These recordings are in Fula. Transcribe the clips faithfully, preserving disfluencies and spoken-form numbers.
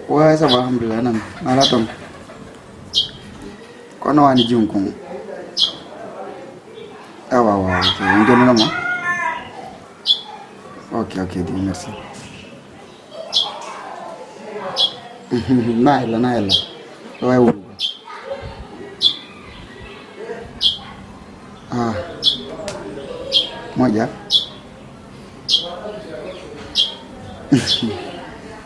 Ouais, ça va, alhamdulillah, nan. Ala ton. Kono wani jun kun. Awa, awa, awa, ok. On jonni nama? Ok, ok, di, merci. Na ella, na ella. Way wulu. Ah. Moƴƴa.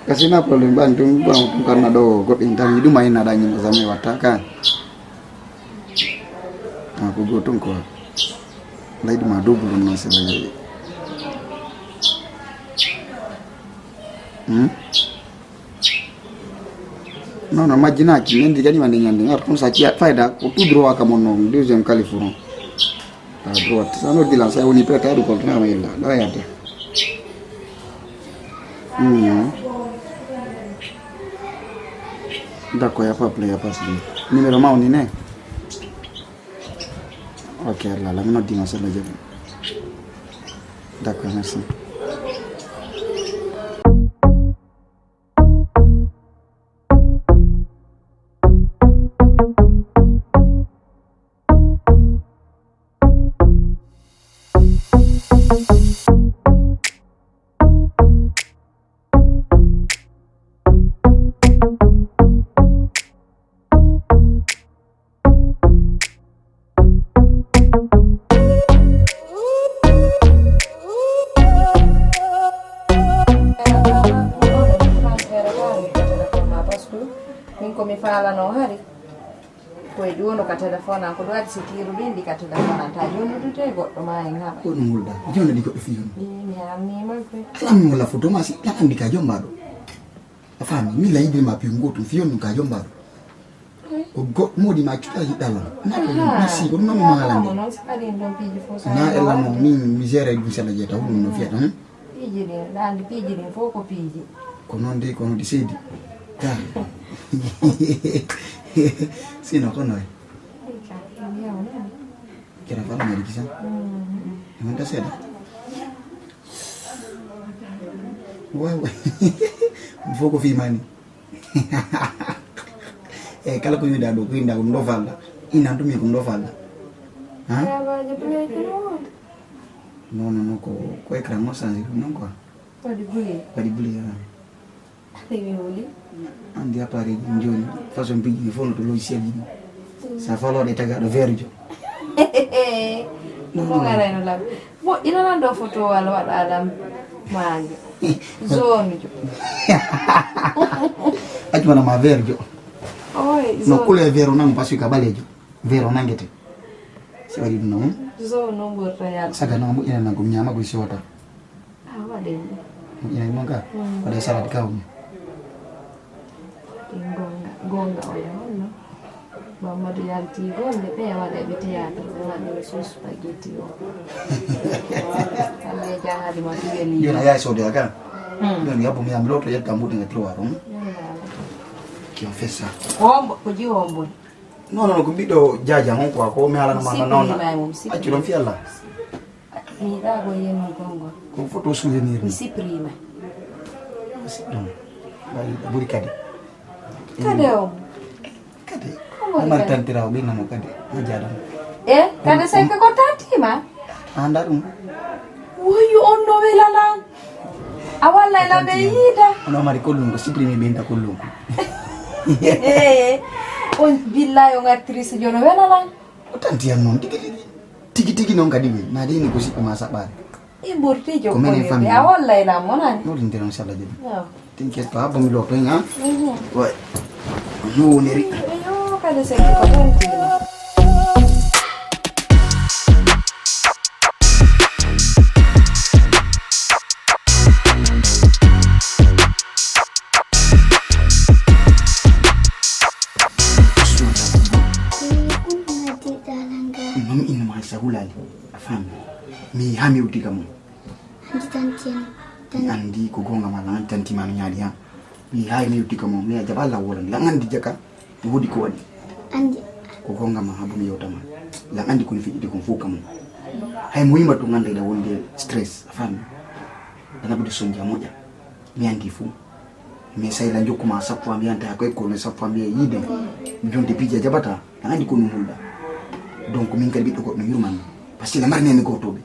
Kasi na problème ɓan tum ɓan tum kanna ɗo goɗɗin tan mi ɗuma hinna ɗa ñimɓe sami watta ka. Ah, ko go tun ko. Leydi ma double ɗum non sila yewi. Hmm? Non, non, majjinaaki, min ndi ganima nde ñande ngar tun sa ciya fayda ko tout droit kam on non deuxième calife non. Ta droit sa no dilan sa woni prêt a du ko na ma illa do yadde. Hmm. D'accord, y a pas de problème, y a pas de problème. Numéro ma on ne? Ok, là, là, maintenant dis-moi ça le. D'accord, merci. Min ko mi faalano hari. Koye ɗum woni ka téléphone an, ko ɗum waɗi si kiiruɗo indi ka téléphone an, ta jonndude e goɗɗo ma en haɓa. Ko ɗum wulda, jonnde ɗi goɗɗo fii on. Ɗi mi halniima koye. Kala mi wala photo ma si, lan andi ka jombaɗo. A faami, mi laydi ma piyo goto fii on ɗum ka jombaɗo. Ko goɗɗo modi ma cuta hiɗɗa lan. Na ko ɗum, merci, ko ɗum ma mo halande. Mo non si kadi en ɗon piiji fof sa. Na e lan non, min mi gère ɗum sella jeeta, ko ɗum no fiyata, hmm? Piiji ɗin, ɗa andi piiji ɗin fof ko piiji. Ko noon de, ko noon de seydi. Ka. Sino ko noy? Ɗi ka, ɗi yaw noon. Kira fala mari kisa. Mm. Ɗum ta seeɗa. Waw. Fof ko fii mani. Eyyi, kala ko wiɗa ɗo, ko wiɗa ko ɗum ɗo falla. Inan tumi ko ɗum ɗo falla. Ha? Yabaaji ɗum e kino wonde. Non, non, non, ko, ko écran o changé ɗum non quoi. Waɗi buli. Waɗi buli, ha. Andi mi wuli. Andi appareil ɗum joni, façon piiji ɗi fof no to logiciel ji ɗi. Sa falo ɗe tagaɗo vert jo. Non, non. Ko garayno lam. Moƴƴina nan ɗo photo walla waɗa lam maanjo. Jaune jo. Accu wona ma vert jo. Oy, no jaune. Couleur vert o nangu parce que ka ɓalejo. Vert o nangete. Si waɗi ɗum noon. Jaune o ɓurta yaade. Saga noon moƴƴina nan ko mi ñaama ko siwata. Ah, waɗe ɗum. Moƴƴina noon ka. Mm. Waɗe salade ka woni. Ɗin gonga, gonga o e honno? Mamadou yalti golle ɓe waɗe ɓe théâtre ɓe waɗi sauce spaghetti o. Kamɓe jahadi ma tuweli. Joni a yahi sodoya ka? Hmm. Joni yabbo mi yami loto yetta mbuɗi nga tiroir on. Qui ont fait ça? Ko hombo, ko jiwo hombo. Non, non, ko mbiɗo jaja on quoi, ko mi halana ma non. Accu ɗon fi Allah. Mi yiɗa ko yenni konngol. Ko photo souvenir. Mi supprime. Ɗum. Waɗi ɓuri kadi. Kade o. Kade. Ko woni kade? Mari tantirawo ɓe namo kade. Ma jaɗam. E, kade senke ko tantima? Anda ɗum. Woyi on no welalan. A walla e lamɓe yiida. Ono mari kollum ko supprime ɓe inta kollum. On billahi on actrice jono welalan. O tanti yam noon tigi tigi. Tigi tigi noon kadi wi na de ni ko siɓɓe ma saɓɓaade. E mborti ko menen jokkondirde famille a walla e lam wonani. Noɗintere on salla jaɓi. Yo. Tinkesto habbo mi loto hen ha. Mhm. Way. No woniri. Yo kadi se ko tan tigi. Mami inna ma sa hulali. A faami? Mi hami o diga mum. Anndi tanti en. Mi anndi ko goonga ma lan anndi tanti ma no ñaali ha. Mi haay mi o diga mum mi a jaɓa lawol an lan anndi jaka. Mi woodi ko waɗi. Anndi. Ko goonga ma habu mi yewta ma. Lan anndi ko no feƴƴude kon fof ka mum. Hay mo yima tun annda ina wonde stress a faami? Ana ɓude sonja moƴƴa. Mi anndi fof. Mais Sayla jokkuma sappo am yanta ko école, sappo am yiide. Mi jonde pija jabata. An andi ko ɗum hulɗa. Donc min kadi ɓiɗɗo goɗɗo yurman. Parce que la mari nene gotoɓe.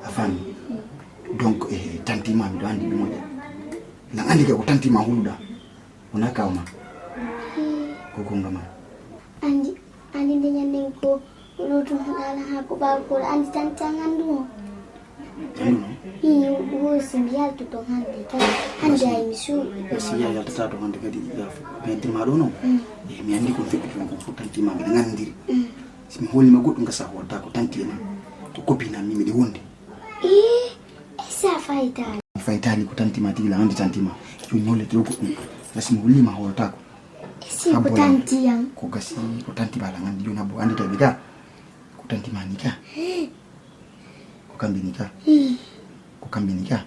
A faami. Donc e tanti ma miɗo andi ɓe moƴƴa. Lan andi kay ko tanti ma hulɗa. Wona kawma. Ko gonga ma. Andi andi nde ñanden ko ɗo ɗum haɗa ala ha ko ɓaako ko andi tanti an andu mo. Andu mo. Ii, wo si mi yaltu ton hande kadi. Hande ay mi suuɗi. Si ya yaltata ton hande kadi ya. Mi yaltirma ɗo non. E mi andi kon feɗɗi ton ko fof tanti ma miɗo ngandiri. Si mi holnima goɗɗum gasa hoota ko tanti en. Ko copine am mi miɗo wondi. Ii, e sa faytaali. Mi faytaali ko tanti ma tigi la andi tanti ma. Joni mi hollete o goɗɗum. Gasi mi hollima hootako. E si ko tanti yan. Ko gasi ko tanti bala ngandi joni habbo andi tawi ga. Ko tanti ma ni ka. Ko kamɓe ni ka. Ko kamɓe ni ka.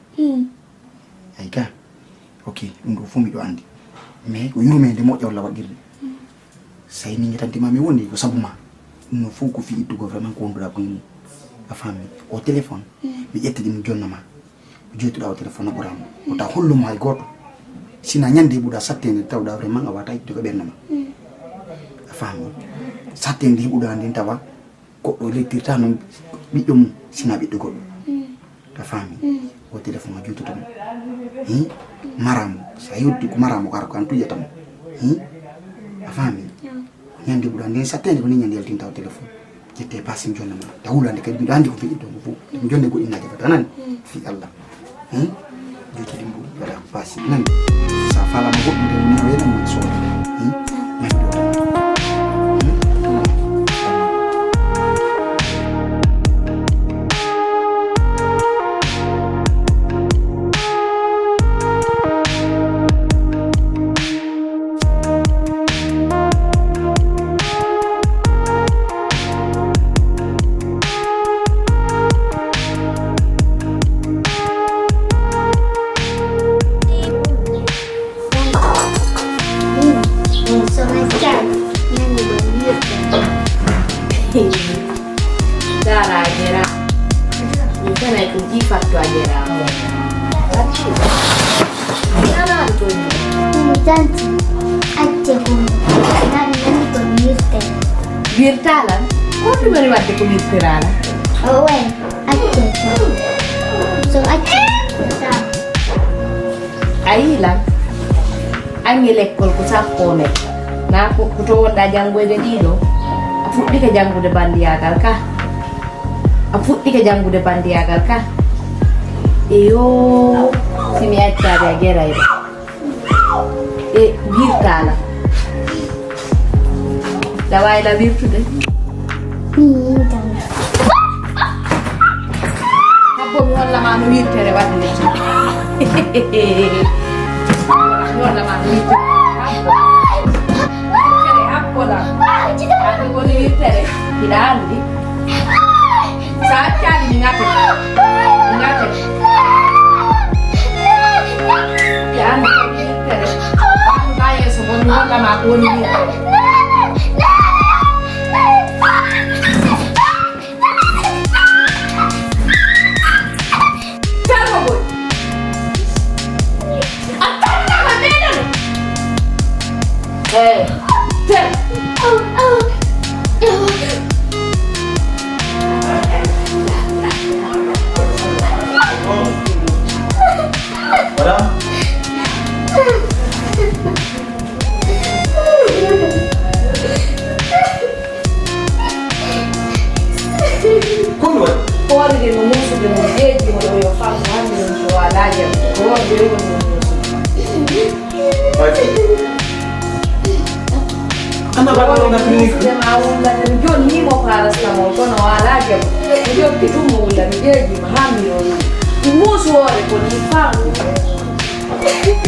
Ay ka. Ok, ɗum ɗo fof miɗo andi. Mais ko yurmede moƴƴa walla waɗirde. Sa yini nge tanti ma mi woni ko sabu ma. Ɗum no fof ko fi ittugo vraiment ko wonduɗa ko ni. A faami. O téléphone. Mi ƴettidi mi jonna ma. Mi joytuɗa o téléphone no ɓurama. O taw hollumo hay goto. Sina ñande heɓuɗa sattede tawɗa vraiment a wata ittude ko ɓernde ma. A faami. Sattede heɓuɗa nden tawa. Goɗɗo lettirta noon ɓiɗɗo mum sina ɓiɗɗo goɗɗo. A faami. O téléphone o juutoto mo. Hi. Maramo sa yewti ko maramo kara ko an tujata mo. Hi. A faami. Ñande ɓuura nden sattede ko ni ñande yaltinta o téléphone. Ƴette passe mi jonna ma ta hulande kadi miɗo andi ko feƴƴi ɗon ko fof mi jonde goɗɗinnaji fota nani. Fi allah. Jottidi mbo waɗa ko paasi nani. Sa falama goɗɗum de woni a weɗa mo sooda. Mani ɗo tan. Dara a jera. Mi tanay ko ɗi fatto a jera. Dara ko ni. Tanti, acce ko. Nani nani ko wirte. Wirtala? Ko ɗum woni wadde ko wirtirala? O way, acce ko. So acce ko. A yii lan? An e lekkol ko sappo o nayi. Naa ko, ko to wonɗaa janngoyde ɗiɗo? A fuɗɗike janngude banndiyaagal ka? A fuɗɗike janngude banndiyaagal ka? Eyo, si mi accaade a gerayɗo. E wirtaala. Ɗa waawi la wirtude? Mi yintan. Habbo mi holla ma no wirtere waɗirte. Mi holla ma no wirtere. Habbo. Wirtere habbo la. Andi ko no wirtere. Hiɗa andi. Sa accani mi ngate. Mi ngate. Hiɗa andi ko no wirtere. Ɓaɗu ma yeeso mon mi holla ma ko woni wirtere. Tarko boy. A tarkama meɗen. Hey. Ter. Voilà. Ko ɗum waɗi? Hoore de no muusude mo jeeji mo ɗo yo fam hannde ɗum so alaa jam. Hoore de woni no muusude. Ana baɗa ɗo na clinique? Muusude ma wulla de mi jonni mo paracétamol kono o alaa jam. Mi jokki ɗum mo wulla mi jeeji mo haa mi yoni. Muusu hoore ko ni fam.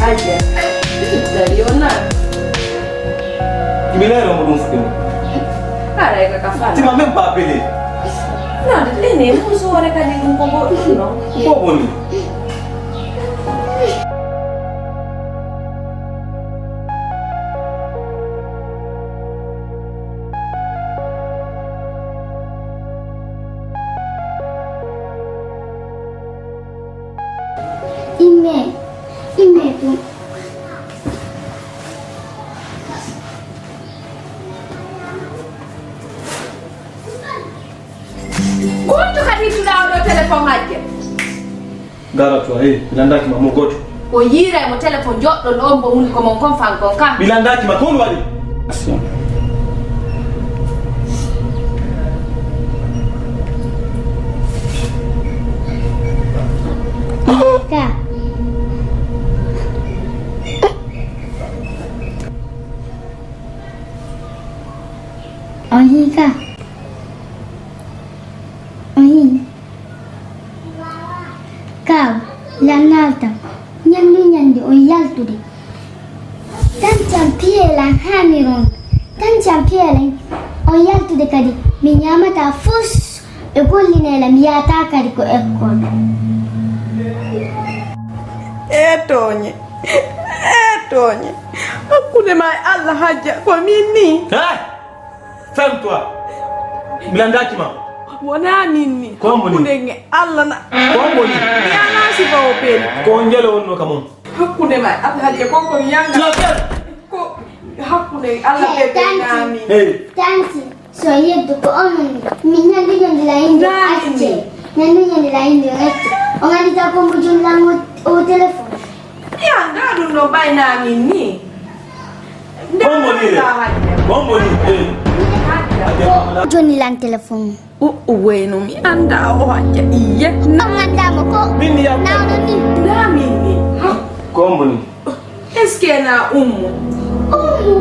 Aja. Dari yo naan. Iɓe leero mo ɗum fuɗɗi mo. Haray ka ka fala. Tu m'as même pas appelé. Non, de ɗene mo soore kadi ɗum ko goɗɗum no. Ko boni? Imme, imme ɗum. Gara to, eh, mi landaaki ma mo gooto. O yiiray mo téléphone joɗɗo ɗo on mo woni ko mon kon fan kon ka. Mi landaaki ma, ko on waɗi? Ka. On hii ka. On hii. Kaw, lan naalta. Ñandu ñande on yaltude. Tan can piyelan haa mi ronka. Tan can piyelan on yaltude kadi. Mi ñaamata fus. Ɓe gollinela mi yahata kadi ko école. E tooñe. E tooñe. Hakkunde ma e Allah hajja ko min ni. Hey! Ferme-toi. Mi landaaki ma. Wonaa min ni. Ko on woni? Hakkunde nge Allah na. Ko on woni? Mi alaa sifa o peli. Ko on jelo wonno kam on? Hakkunde ma e Allah hajja ko ko mi yanga. Tu as peur? Ko hakkunde Allah ɓe ɓe naami. Hey. Tanti, so yeddu ko on woni. Min ñandu ñandu la inde acce. Ñandu ñandu la inde acce. O ngadi ta ko mbo jom lango o téléphone. Ya, nda ɗum no ɓay naami ni. Nda Bombo ni le. Hajja. Bombo ni. Eh. Hajja. Joni lan téléphone. O, o wayno mi anndaa o hajja iye. On anndaa mo ko? Min mi yam. Nawno ni. Ndaa min ni. Ha. Ko on woni? Est-ce que na Ummu? Ummu?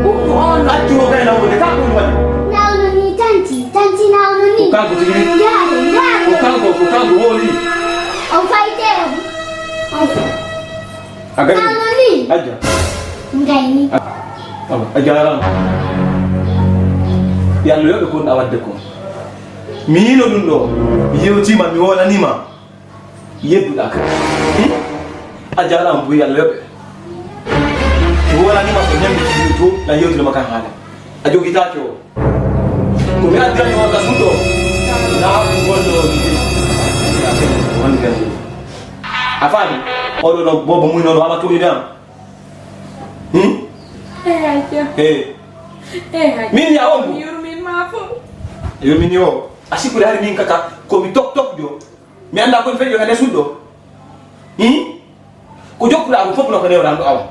Ummu on. Accu o kay nawnude ka ko waɗi? Nawno ni tanti, tanti nawno ni. Ko kanko tigi ni? Ndaare, ndaare. Ko kanko, ko kanko woni? On fayte on. On fa- A gari. Nawno ni. Ajja. Ngayni. A, a jaaraama. Yo Allah yoɓe ko wonɗaa waɗde ko. Mi yiino ɗum ɗo. Mi yewtiima, mi woolaniima. Yedduɗaa kam. Hmm? A jaaraama buy, yo Allah yoɓe. Mi woolaniima ko ñande tigi to, na yewtino ma kan haala. A jogitaake o. Ko mi addani on ka suuɗo. Na ko golle o mi. Woni gandi. A faami? Oɗo no bobo mum noon wama tuuɗude am. Hmm? Eh, hajja. Eh. Eh, hajja. Min ya on. Mi yurmin ma fof. Yurmin yo. A sikkude hari min kaka ko mi tok tok jo. Mi anndaa ko mi feƴƴo ka nder suuɗo. Hmm? Ko jokkuɗaa ko fof no ko newɗaa ɗo awa.